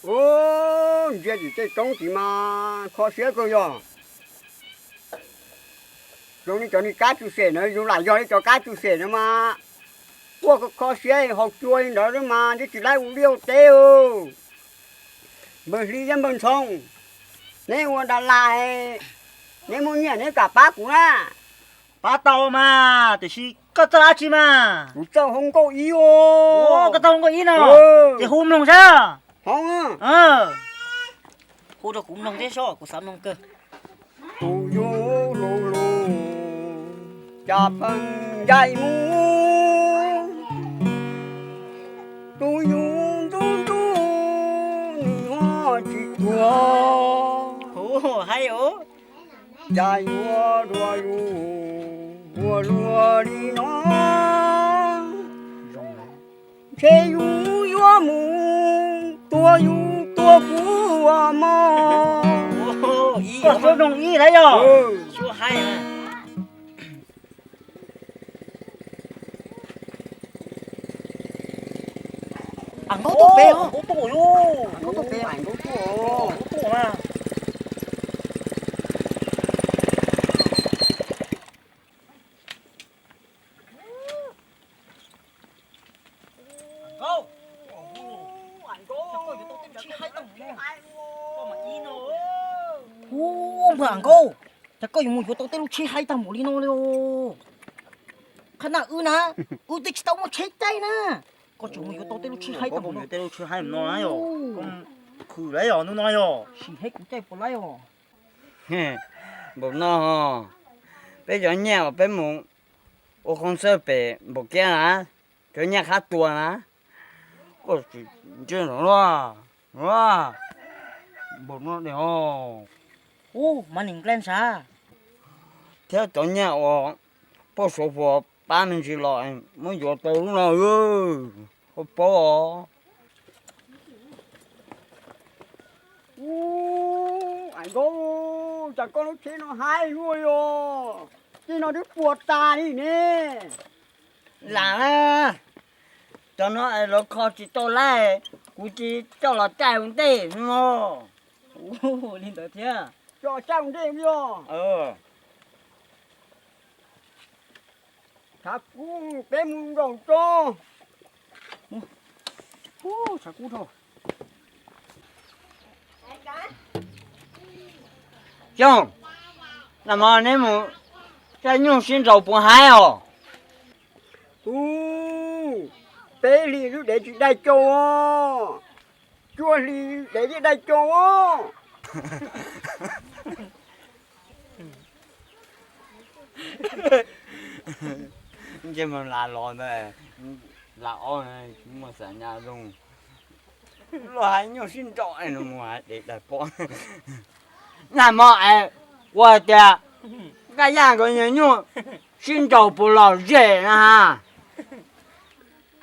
Ub, ntsia tim tej roob tid mas kho siab kawg yog. Zoo li cov niag kab tshwm sim no, zoo lam yog li cov kab tshwm sim no mas quaj kho siab haus cua li ntawd mas twb tsis laib ua liaj ua teb. Npawg Hli thiab npawg Ntxhoo, neb ua da las, neb muaj nyiaj neb kam pab kuv na. Pab tau mas, tiam sis koj txawj dab tsi mas? Kuv txawj hoob nkauj ib os. Koj txawj hoob nkauj ib no, ces hu mloog saib. Hoob, hu rau kuv mloog thiab sob, kuv xav mloog kawg. Tus yug hluas hluas, cas pheej ncaim mus, tus yug ntxub ntxub, nws ho tsis tuag. Hu, hais os. Cas yuav dua yus ua luaj li no, ntshe yus yuav mus tua yus tua kuv mog. Koj suab nroog ib lawm yog. Am Nkaub tuaj pem os. Nkaub tuaj yus. Am Nkaub tuaj pem. Am Nkaub tuaj. Nkaub tuaj mas. Am Nkaub, Am Nkaub, koj yuav tau tej lub tsheb haib tag npaum no. Ub, npawg Am Nkaub, cas koj yuav mus yuav tau tej lub tsheb haib tag npaum li no li os? Qhov no wb na, wb twb tsis tau muaj tsheb caij na. Koj tseem mus yuav tau tej lub tsheb haib tag npaum no. Tej lub tsheb haib no na yog, khwv lawm yog hnub no yog. Sim heb kuv caij puas laib os. Npaum no, peb cov nyiaj uas peb mus ua qhov xwb pem npaum kiab na, cov nyiaj qhab tua na, koj tsis ntsia los, npaum no de. Ub, mas nim nqe ntshav. Thiab cov nyiaj uas poj Suav Fuas pab me ntsis los muab yuav tau lub no, koj paub os. Ub, Am Nkaub, cas koj lub tsheb no haib luaj li os, tej no twb puas tas li ne. Lam na, cov no es lawv kho tsis tau laij, kuv tsis coj los caij ua ntej no. Li ntawd thiab. Coj caij ua ntej li os. Tshav kub peb mus nraum tso. Tshav kub dhau. Xyooj, nag hmo neb mus caij nyuj sib nraus puas haib os? Ub, peb hlis lub dev tsis dai cau os, cuaj hlis dev thiaj dai cau os. Ntsej muag lam los ntawd, lam ob, muaj xam nyas zoo. Luag hais nyuj sib nraus no mus hais dev dais pom. Nag hmo es ua tias Nkaj Yaj nkawd nyuag nyuj sib nraus puas lom zem na ha?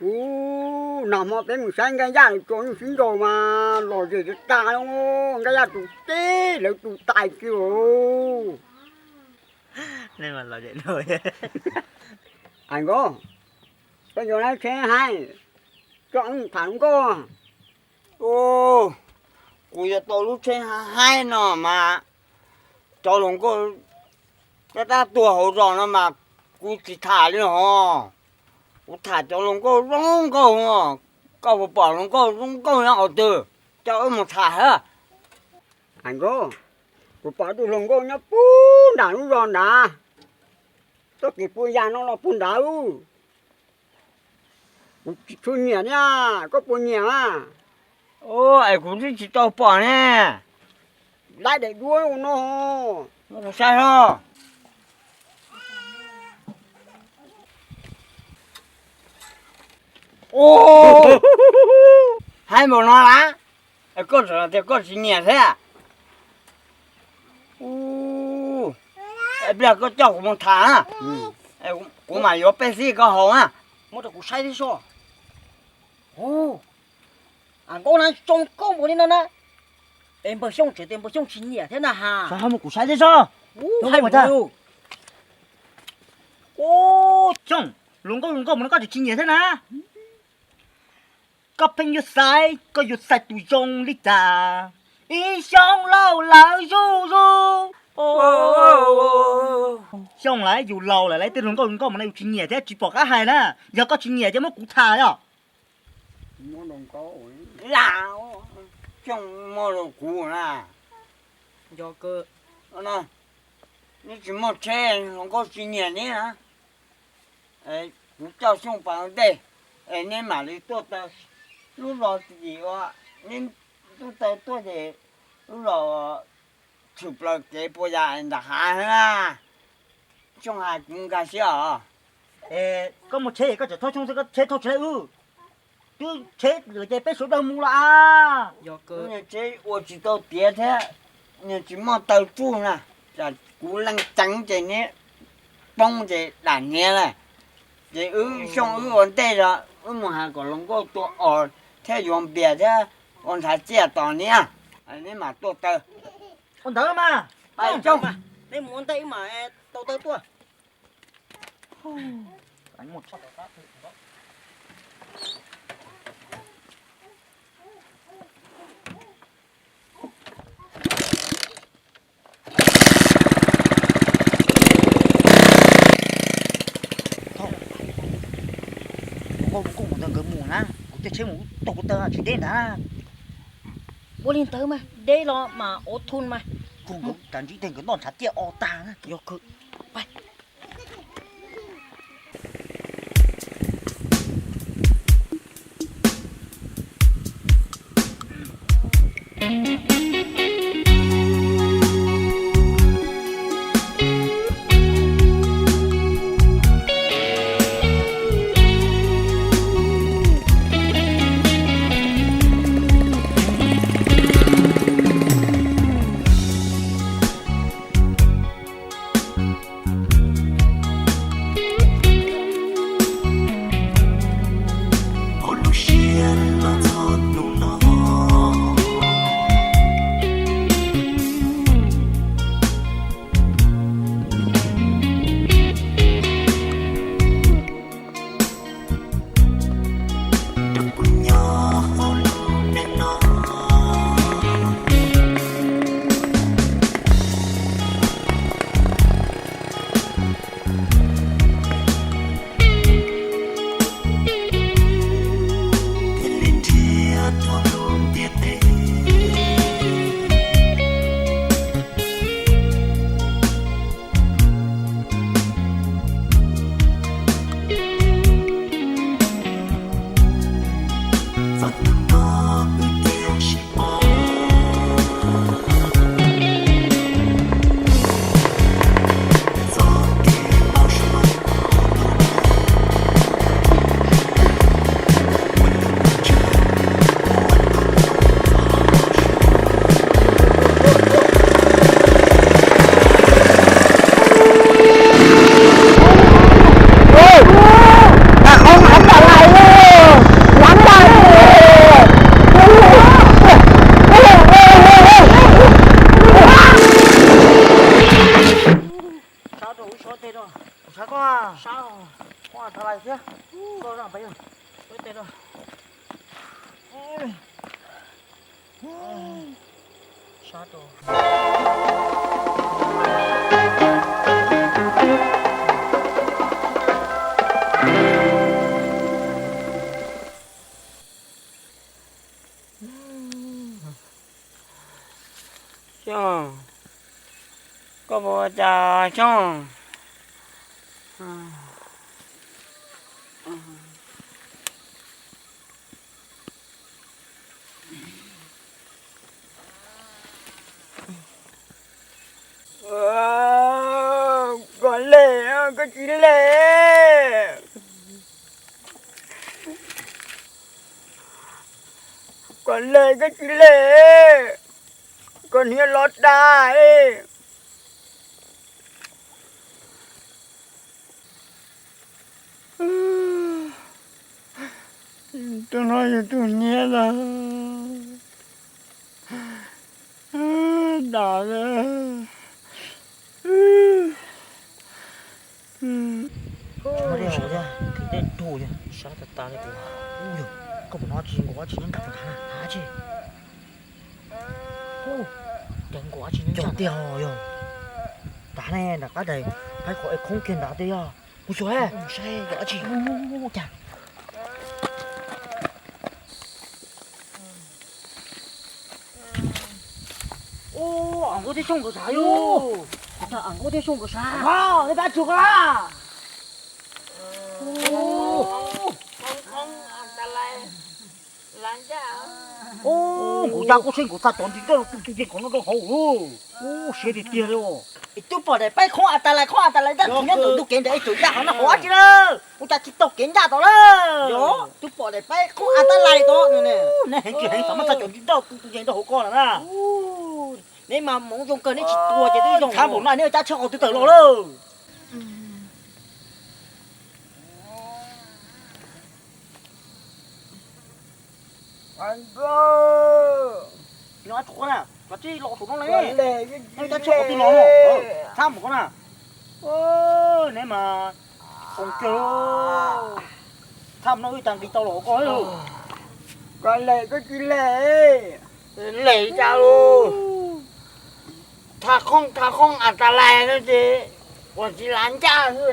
Ub, nag hmo peb mus saib Nkaj Yaj lawv tso nyuj sib nraus mas lom zem tag tag, Nkaj Yaj tus teb lawv tus tais kiag. Ais Nkauj, koj yuav lub tsheb haib, koj tham hluas nkauj. Kuv yuav tau lub tsheb haib no mas cov hluas nkauj tab tab tuag hauv zos no mas kuv tsis tham li hos. Kuv tham cov hluas nkauj zoo nkauj, koj puas pom hluas nkauj zoo nkauj nyob qhov twg, coj wb mus tham hab. Ais Nkauj, kuv pom tus hluas nkauj nyob puag nram lub zos nrad, txoj kev puag yam no los puag nrad. Kuv tsis tshua nyiam thiab, koj puas nyiam mas? Es kuv twb tsis tau pom ne. Laib daim duab ua no, muab kuv saib os. Haib npaum no lawm, koj tseem tias koj tsis nyiam thiab. Ib pliag koj coj kuv mus tham na, kuv mam yuav pej xib koj haus na. Muab rau kuv saib thiab sob. Am Nkauj na, zoo nkauj npaum li no na, es npawg Xyooj tseem tias npawg Xyooj tsis nyiam thiab na has. Muab kuv saib thiab sob. Ub, Xyooj, hluas nkauj hluas nkauj mus no koj tseem tsis nyiam thiab na. Koj pheej yuav xaiv, koj yuav xaiv tus zoo li cas? Ib xyoos laus lawm zuj zus. Xyoo lawm yus laus lawm, lawv tej hluas nkauj hluas nkauj mas no yus tsis nyiam thiab tsis pom qab hais na. Yog koj tsis nyiam ces muab kuv tha os. Lam, Xyooj muaj rau kuv na. Yog kawg. Neb tsis muaj tsheb, hluas nkauj tsis nyiam neb na. Kuv coj Xyooj pais ua ntej, es neb mam li tuaj taw lub zos tim ua, neb tuaj taw tuaj ces lub zos tshwm plaws kev puas yam nram hav na. Xyooj hais kuv nkag siab os. Koj muaj tsheb es koj tseem thauj Xyooj xwb, koj tsheb thauj tsis laib wb. Twb tsheb lawm ces peb sawv daws mus los as. Tsheb ua tsis tau tiav thiab, nws tsis muaj taw tsuj na. Tsam kuv leej ceev ces neb poob ces dam hniav lawm. Ces wb Xyooj wb ua ntej os, wb mus hais kom hluas nkauj tua os thiab yuav npias thiab ua ntshav ciaj tos neb, neb mam tuaj taw. Ua ntawd mas. Neb mus ua ntej wb mam tau taw tuaj. Hluas nkauj mus ntawd nkawd mus na, kuv caij tsheb mus taug kuv taw tsis deb ntag. Ua li ntawd mas deb los mas ua thu mas. Kuv nkawd tas ntsib tej nkawd noj ntshav ciaj o tag na. Yog kawg. Sab rau wb sab teg rau. Sab koj, sab koj, koj tha lais thiab. Koj zaj pais yog wb teg rau. Sab rau. Xyooj, koj puas ua cas Xyooj? Koj leg, koj tsis leg. Koj leg, koj tsis leg. Koj niag los dag. Tus no yog tus niag los dag. Dej rug thiab, sab tas tas li kuv yog. Koj mus no tsis nkaum tsis nyob nram tus nrad na, tsis. Hu, cas nkaum tsis nyob nram tiag yog. Nrad ne, nram qab daim, qab qhov es khoob kiag nrad tiag yog. Mus xyuas, mus saib yog dab tsi. Cas. Ub, am nkaub thiab xyoob nkawd sab yog. Am nkaub thiab xyoob nkawd sab. Pab tsuag ko la. Ub, nkaus ya koj saib nkaus txaj cov nti nroj tu tu nce kom noj rau hauv. Ub, siab tiag tiag li. Twb pom daim paib khoob as tas lais, khoob as tas lais, tab sis nyob ntawm ntug kev ntawd es tseem ncaj qhov no hauv dab tsi na. Ua cas tsis taug kev ncaj tod lawm. Twb pom daim paib khoob as tas lais tod. Nej heev tsis heev xav muab txaj cov nti nroj tu tu nce rau hauv ko lawm na. Neb mas hmoov zoo kawg neb tsis tua ces twb zoo. Txhab npaum no neb ua cab tsheb qhov twg tawm los lawm. Nyob tsuav na, cov tib los saum no ne. Cab tsheb qhov twg los no. Txhab npaum ko na. Neb mas zoo kawg. Txhab no wb tag nqis tau los ko. Koj lem koj tsis lem. Lem cas lus. Tha khoob tha khoob as tas lais no ces uas tsis lav ncaj xwb.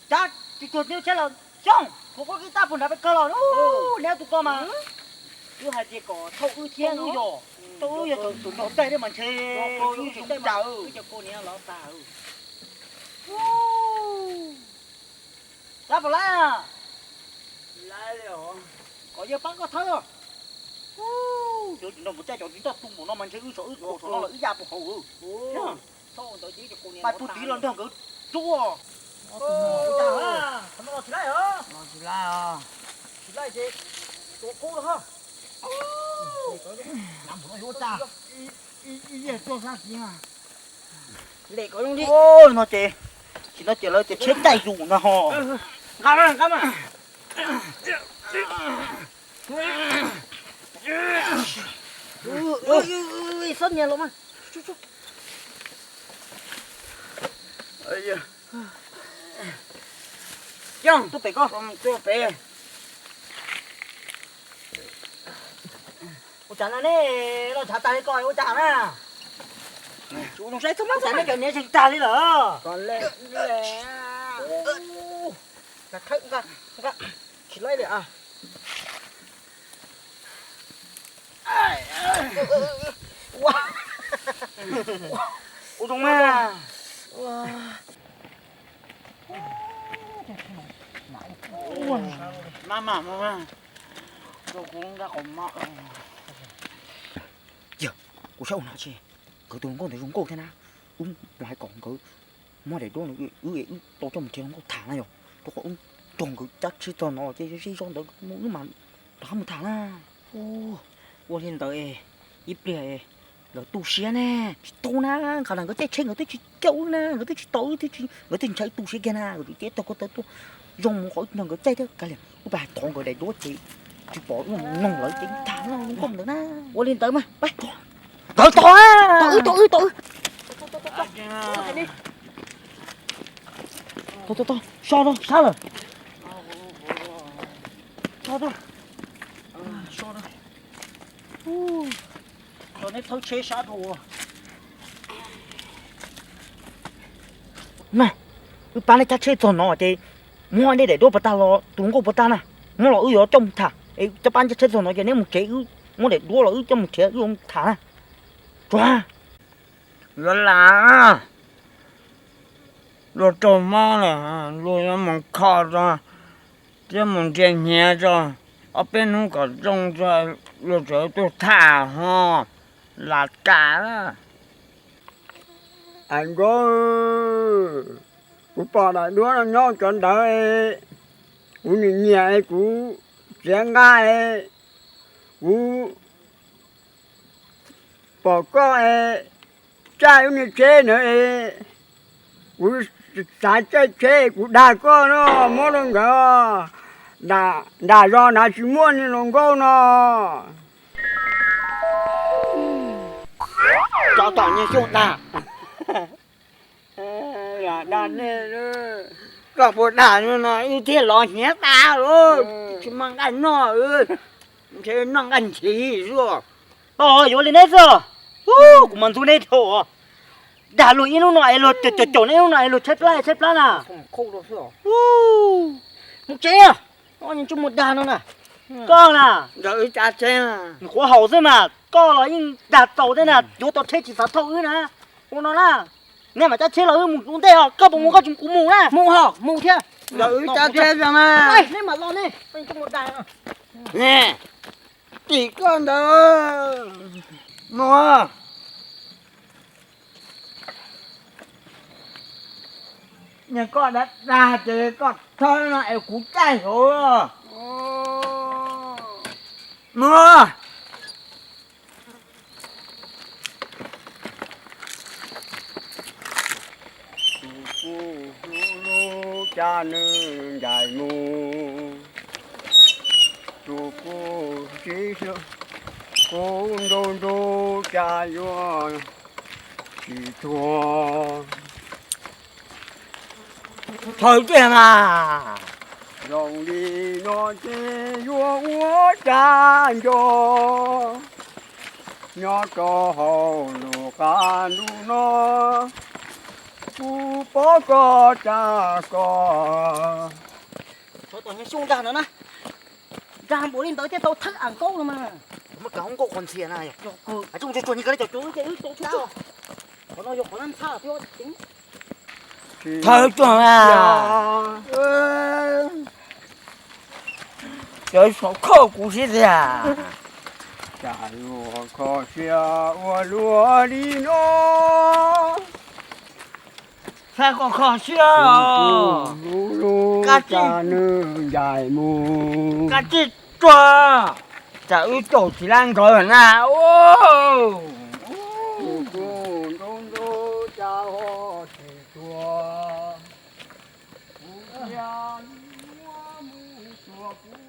Cas tsis tuag tib tsheb los Xyooj, kuv koj kib tab puag nrad peb kawg los neb tus ko mas. Wb hais tias kom thauj wb thiab wb yog, thauj wb yog tus nrog caij thiab mas ntshe wb cov ko niam los tas. Tab puas laib? Kom yawg pab koj thawb. Yog tsis nrog nkawd caij cov tib nroj tu npaum no mas ntshe wb saum wb saum no los wb ya puag hauv. Pais puag tid los nrog nkawd tsuab. Qhov no los tsis laij os. Tsis laij ces tua kub los ho. Lem kom zoo li no ces, tsis no ces lawv tias tsheb caij zus no ho. Nqa mas, nqa mas. Xob nias los mas. Coj tuaj pem ko, tuaj pem. Ua cas no ne, los ntshav tag li ko ua cas na. Saib txhob muab xav nej cov niam zeeg tag li lawm. Ua zoo mas. Maj mam, rau kuv nqa qhov mov. Yog, kuv saib ua no tsis, nkawd tus hluas nkauj ntawd zoo nkauj thiab na. Wb mus hais kom nkawd muab daim duab no wb, wb tau coj mus nrhiav hluas nkauj tham na yog, rau qhov wb nrog nkawd cab tsheb txog no ces zej zog ntawd mus wb mam rov qab mus tham na. Ua li ntawd ib pliag lawv tu siab ne, tsis tau na, nqa nkawd caij tsheb nkawd twb tsis caum wb na, nkawd twb tsis tos wb, nkawd twb ntshai tu siab kiag na, nkawd twb tias tag ko taw tuaj zoo mus qhov wb nrog nkawd caij thiab. Kav liam, wb pab thov nkawd daim duab ces tsis pom wb noog lawv ces tham zoo nkauj ntawd na. Ua li ntawd mas pab. Ntawd tog, tog wb, tog wb, tog wb. Tog, tog, tog, so rau sab lawm. So rau, so rau. Neb thawb tsheb sab rau. Na, wb pab neb cab tsheb txog no ces muab nej daim duab puas tag los tus nkauj puas tag na, muab los wb yuav coj mus tham. Es cab pab cab tsheb txog no ces neb mus tsev, wb muab daim duab los wb coj mus nrhiav wb yuav mus tham na. Tsuag. Yuav lam, luag raug mob lawm, luag yuav mus kho tso thiab mus nrhiav hnyiav tso, ob peb hnub kom zoo tso, luag tseem tuaj tham ho. Lam kam. Hais nkauj, kuv pom daim duab no nyob cov ntawd, kuv nim nyiam es kuv txiav nqa es kuv pom koj es caij wb niag tsheb ntawd es kuv xav caij tsheb kuv dag koj no, muab rau nkawd, nram zos nrad tsis muaj niag hluas nkauj no. Cov tom niag Xyooj dag. Lam dag nej lawm. Koj puas dag no no wb thiaj los hnyav tas lawm, tsis muaj nqaij noj, ntshe noj nqaij ntxiv xwb. Tau yuav li neb xwb, kuv mam ntxub neb dhau. Dag luag ib hnub no es luag caum caum neb ib hnub no es luag tshaib plab tshaib plab na. Mus tsev, tsis muaj dag no na. Koj na, nws qhuav haum xwb mas koj los yeej dag txaus thiab na, yuav tau tsheb tsis xav thauj wb na. Ua no na, neb mam cab tsheb los wb mus ua ntej os, koj puas mus koj tsis mus kuv mus na. Mus ho mus thiab. Neb mam los ne, tsis muaj dag. Tim koj ntawd, mus. Yog koj dag dag ces koj thawb no es kuv caij hauv. Mus. Tus kuj hlub hlub cas nws ncaim mus, tus kuj sib hlub, kuv nrug nrug cas yuav tsis tuag. Thawj tiag mas, zoo li no ces yuav ua cas nco, nyob rau hauv lub qab ntuj no, kuv pom koj tsa koj. Tsov tom nyuag xyoob dag no na, dag npaum li ntawd thiaj tau thawb am nkaub no mas. Muab kav hoob nkaub qhuav ntxhias na yog. Tsuag tsuag ni kav li cov cuv ces wb tau tsuag tsuag. Qhov no yog qhov lab ntxhab thiab ceev. Thawb tsuag na. Cov saum khoj kuv siab tiag. Cas yuav kho siab ua luaj li no. Saib koj kho siab. Hlub hlub cas nws ncaim mus, kab tsij tsuag, tsam wb caum tsis lab nkawd na. Tus kuj nrug nrug cas ho tsis tuag, kuv cia li muab mus tsuag kuv.